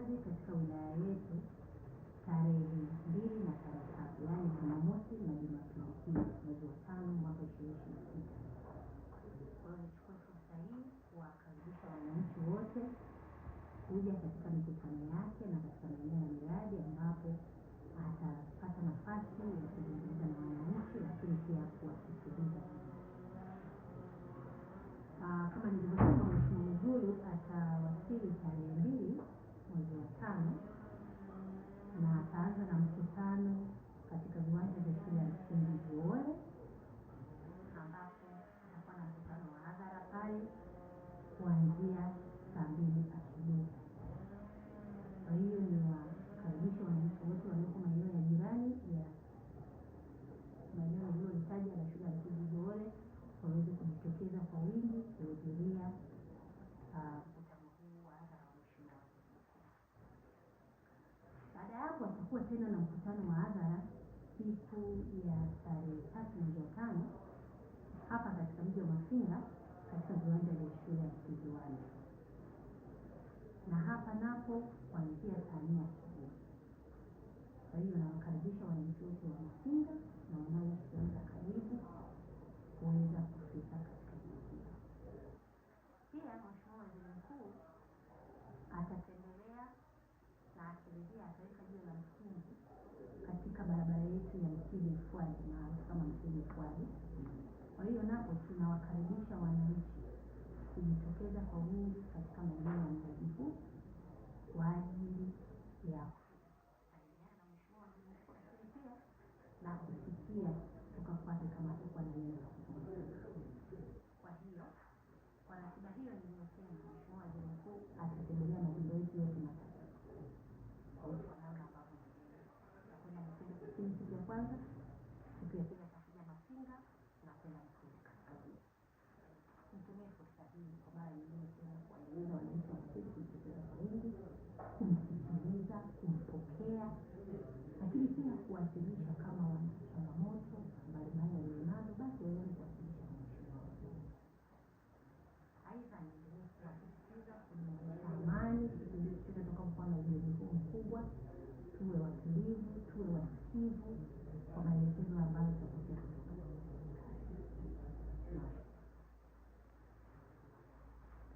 kazi katika wilaya yetu tarehe 2 na tarehe 3, yaani Jumamosi na Jumapili hii mwezi wa 5 mwaka 2026. Kwa hiyo nichukue fursa hii kuwakaribisha wananchi wote kuja katika mikutano yake na katika maeneo ya miradi ambapo atapata nafasi ya kuzungumza na wananchi, lakini pia kuwasikiliza. Kama nilivyosema, Mheshimiwa Mwigulu atawasili tarehe 2 mwezi wa 5 na ataanza na mkutano katika viwanja vya shule ya msingi Vuole, ambapo atakuwa na mkutano wa hadhara pale kuanzia saa 2 asubuhi. Kwa hiyo ni wakaribisha wananchi wote walioko maeneo ya jirani ya maeneo niliyoitaja la shule ya msingi Vuole waweze kujitokeza kwa wingi kuhudhuria mkutano huu wa hadhara wa Mheshimiwa Waziri Mkuu. Baada ya hapo atakuwa tena na mkutano wa hadhara siku ya tarehe 3 mwezi wa 5 hapa katika mji wa Mafinga katika viwanja vya shule ya msingi Wanda, na hapa napo kuanzia saa 4 asubuhi. Kwa hiyo nawakaribisha wananchi wote wa Mafinga na wanaoishi sehemu za karibu kuweza kufika katika eneo hilo. Pia Mheshimiwa Waziri Mkuu atatembelea na akirejea ataweka jiwe la msingi katika barabara yetu ya Mtili Ifwadi maarufu kama Mtili Ifwadi. Kwa hiyo napo tunawakaribisha wananchi kujitokeza kwa wingi katika maeneo ya mradi huu kwa ajili ya kusalimiana na Mheshimiwa Waziri Mkuu, lakini pia na kusikia kutoka kwake kama atakuwa na neno la kuzungumza. Kwa hiyo kwa ratiba hiyo niliyosema, Mheshimiwa Waziri Mkuu atatembelea majimbo yetu yote matatu kwa namna ambavyo atakwenda Mufindi Kusini siku ya kwanza, siku ya pili atakuja Mafinga na kwenda Mufindi Kaskazini. Nitumie fursa hii kwa mara nyingine tena kuwahimiza wananchi wa Mufindi kujitokeza kwa wingi, kumsikiliza, kumpokea, lakini pia kuwasilisha kama wana changamoto mbalimbali walizonazo, basi waweze kuwasilisha kwa Mheshimiwa Waziri Mkuu. Aidha, niendelee kuwasisitiza kudumisha amani kipindi chote tutakapokuwa na ugeni huu mkubwa, tuwe watulivu, tuwe wasikivu kwa maelekezo ambayo tutakuwa